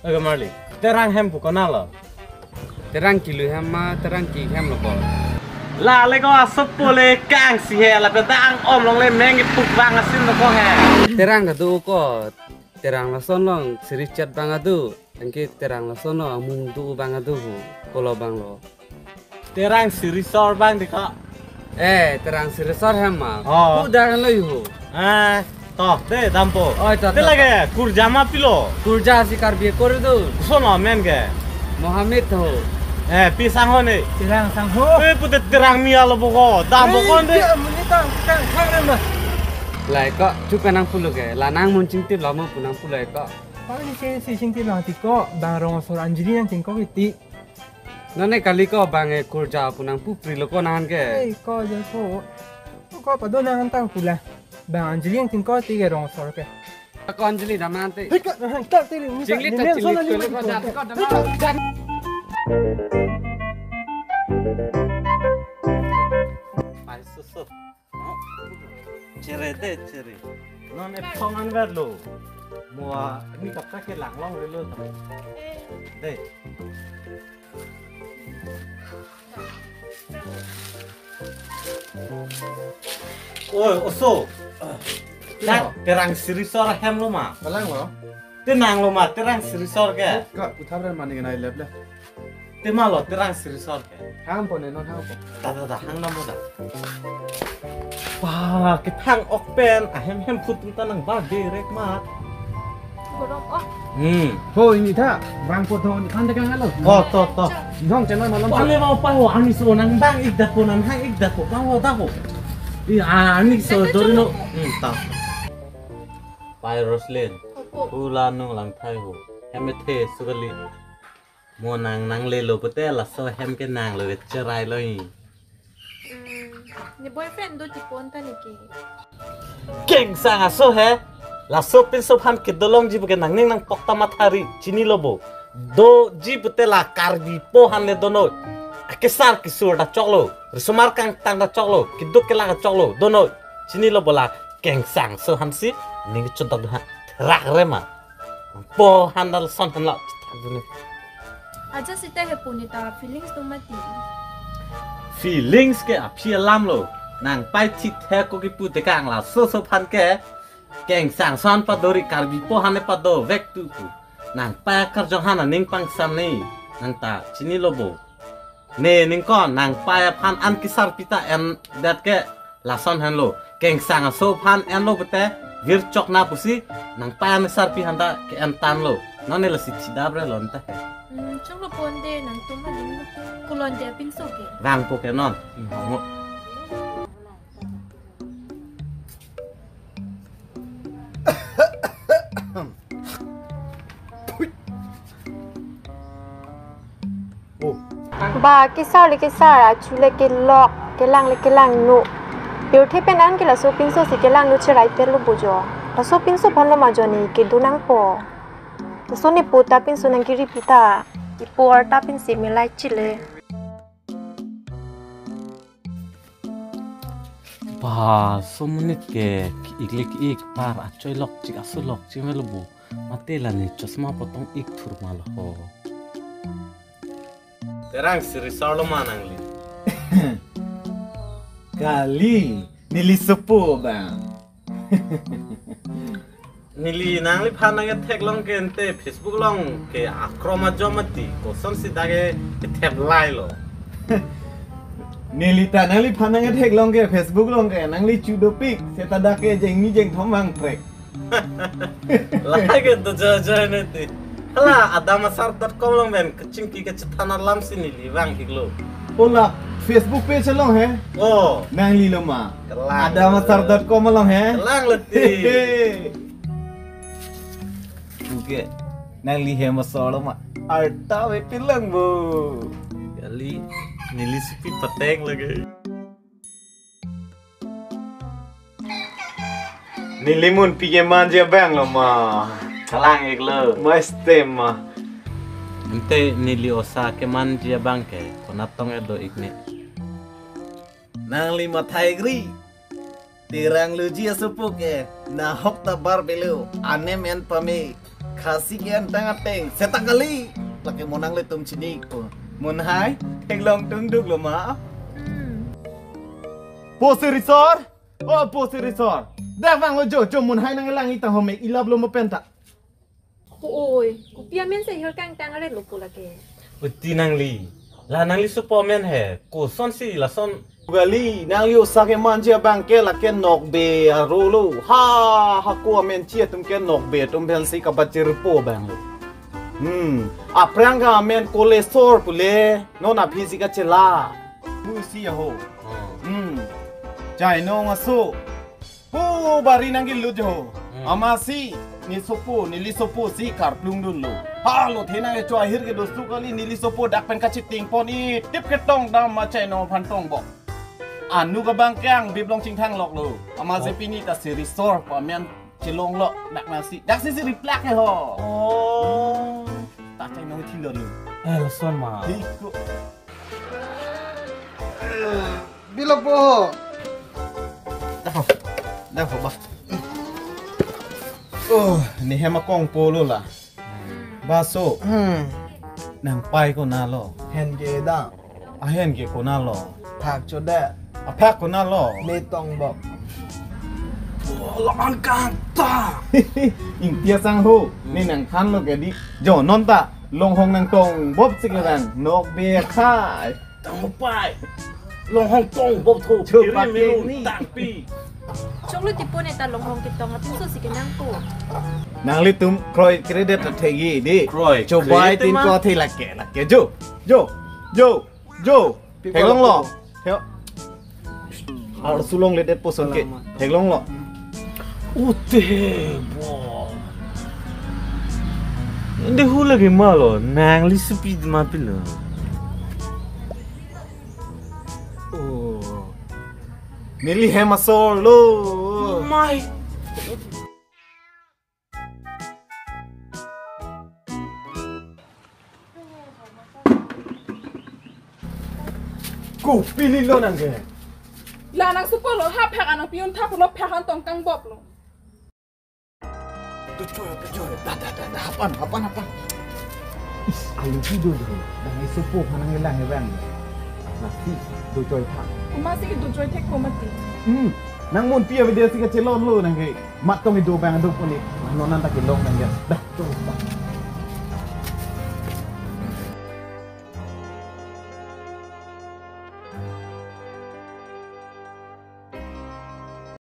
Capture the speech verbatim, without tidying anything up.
Oke Marli, Terang hem pu konatlo? Terang kelu hem ma, Terang ki hem lo ko? La le ko asopo le kangsi he, lapen ta ang-om longle meng ipuk bang asin lo ko he. Terang ta do ko, Terang lason along siri chat bang adu, anke Terang lason along amung do bang adu ho, kolo bang lo. Terang sirisor bang di ko. Eh, Terang sirisor hem ma. Oh. Pu dar lo yu ho. Eh, to, de dampo. Oi, to, de to, lage, to. Kurja ma pilo. Kurja si Karbi kori do. Sono men ke. Mohammed ho. Eh, pi sangho ne. Terang sangho. Eh, pute Terang mi alo boko. Dampo kon de. Dia muni tang, tang, tang, tang. Lai ko, chupe nang pulo ke. La nang mun chingtip lo mo pu nang pulo ko. Pang ni si, si chingtip lang ti ko, bang rong asor Anjali nang chingko kiti. Nane kali ko bang e kurja pu nang pu pri lo ko nang ke. Ei, ko je ko. Ko pado nang tang pula. Bang Anjali yang tingko ti ke rong asor ke. Ko Anjali daman te. Hei, ka, hei, ka, te, ni sa, Chingli ni ta, men chingli so na ta, ni ko men ta, ko. Ko daman. Pai susu. Chere de, chere. Non e phong an ver lo. Mo a ni kapta ke lang long lo. De. Oi, oso. Dak Terang sirisor hem lo ma. Kalang lo. Te nang lo ma Terang sirisor ke. Ka puthar mani nai lep le. Te ma lo Terang sirisor ke. Hang po ne non hang po. Da, da, da, hang namo da. Wah, kethang ok pen ahem hem phut ta nang ba direct ma. Gorok oh. Hmm. Ho, ini tha, bang po tho, ni kan dekang alo. Oh, to, to. Nong channel malam. Pale mau pa ho, ani so nang bang ik da po nang hang ik da po bang ho da ho. Iya, ani so dori no. Hmm, ta. Pai Roslyn. Opo. Hula nung lang thai ho. Hem the sukali. Mo nang nang le lo pute laso hem ke nang lo ke cherai lo hi. Hmm, ne boyfriend do tipon ta ne ke. Kengsang aso he. Laso pinso aphan kedo longji pu ke nangning nangkok ta mathari chini lo bo. Doji pute la Karbi po aphan le do noi. Akesar kesur ta choklo. Risomar kangtang ta choklo. Keduk kelak ta choklo. Do noi. Chini lo bo la Kengsang aso aphan si. Ning chodok ha. Rak re ma. Po aphan dal son aphan la chithak dun ne. Aja sita he pu ne ta feelings do mati. Feelings ke aphi alam lo. Nang pai thik the ko kipu tekang laso aso aphan ke. Kengsang aso aphan padori Karbi po aphan ne pado vek tu tu. Nang pai akarjong aphan aning pangsam ne. Nang ta chini lo bo. Ne ning kon nang pai aphan an kesarpi ta en det ke lason henlo. Kengsang aso aphan enlo pute vir chok na pusi nang pai an sarpi aphan ta ke-en tanglo. Non ne lasi chidap re lon ta. Hmm, choklo pon de nangtum aling kulon de apinso ke. Vang po ke non. Hmm, ngo. Ba, kesar le kesar, achu le kelok, kelang le kelangno. Pirthe pen an ke laso pinso si kelangno cherai pet lo bo jo. Laso pinso aphan lo ma jo ne kedo nangpo. Laso ne po ta pinso nang kiri pi ta. Ipo arta pinsi melai chile. Ba, so monit ke ik le ik par achoi lok chik asu lok chik melo bo. Mate la ne chosma potong ik thur ma lo ho. Terang sirisor lo ma nangli. Kali, neli sopo bang. Neli nangliphan nangkethek long ke ante Facebook long ke akrom ajom mati kosonsi dak ke kethep lai lo. Neli ta nangliphan nangkethek long ke Facebook long ke nangli chu dopik seta dak ke jengni jengthom vang trek. Lake to joy joy ne ti. Hala adamasar dot com long pen kachingki kachethan alam si neli vang iklo. Ola Facebook page along he? Oh. Nangli lo ma? Kelang. Adamasar dot com along he? Kelang lo ti. He, he. Oke. Nangli hem asor lo ma? Arta ve pilang bo. Kali neli supi pateng lagi. Neli munpi kemanji abang lo ma. Kelang iklo. Mas tema. Ante neli osa kemanji abang ke konat tong edo ik ne. Nangli mathai gri. Terang luji asopo ke nahok ta bar belo anem en pame. Khasi ke-en tang ateng, seta kali. Lake mo nanglitum chini ko. Munhai, theklong tungduk lo ma. Hmm. Po si risor? O po si risor. Dak vanglo jo, jo munhai nanglang-i ta home ilap lo mo penta. Oi, kopi amen si hirkang tang are lo po lake. Uti nangli. La nangli sopo amen he. Kosonsi lason. Gali, nangli osa kemanji abang ke lake nokbe arolo. Ha, hako amenchi atum ke nokbe atum pensi kabachirpo abang lo. Hmm, aphrang ke amen kolesor pule, non aphi si kachela. Musi aho. Hmm. Hmm. Chai nong aso. Pu bari nangkelut jo. Hmm. Amatsi, ne sopo, neli sopo si karplung dunlo. Ha, lo the nang echo ahir ke dostu kali, neli sopo dak pen kachiting pon-i, tip ketong dam ma chai nong aphan tongbok. Anuk abang ke angbip long chingthang lok lo. Amatsi Oh. pini ta si risor, pamen chelong lo, dak nasi. Dak si si riplak he ho. Oh. Hmm. Ta chai nong thilo lo. Eh, lason ma. Hi ko. Bilo po. Dah, dah, bah. Oh, ne hem akong po lo la. Baso. Hmm. Nangpai konat lo? Hen ke da. Ahen ke konat lo? Phak chodet. Aphak konat lo? Ne tongbok. Oh, lo angkang ta. Ingti asang ho. Hmm. Ne nangthan lo ke di. Jo non ta. Longhong nangtongbop si ke bang. Nokbe akhai. Tangpai. Longhong tongbop tho. Chupa phiri miru keni. Tangpi. Choklo tipo ne ta longhong ketong apinso si kenangpo. Nanglitum kroi kre det ta thegi di. Kroi Chobai kre tin tema. Ko the lake lake jo. Jo. Jo. Jo. People Theklong lo. People. Theo. Arsulong le det poson ke. Alamak. Theklong lo. Ute bo. Ende hula ke ma lo, nangli speed ma pilo. Oh. Neli hem asor lo. Mai. Kopi lilo nang ke. La nang supo lo, ha phak anang piun thap lo, phak an tong kangbop lo. Tuchoi, tuchoi, da, da, da, da, hapan, hapan, hapan. Is, alu si do do. Nang isopo hanang ilang evang. Nasi, tuchoi tha. Komatsi tuchoi thek komati. Hmm, nang mon pi avedesi kachelon lo nang ke. Mat tong ido bang do poni. Nang non nang ta kelong nang ya. Da, tuchoi tha.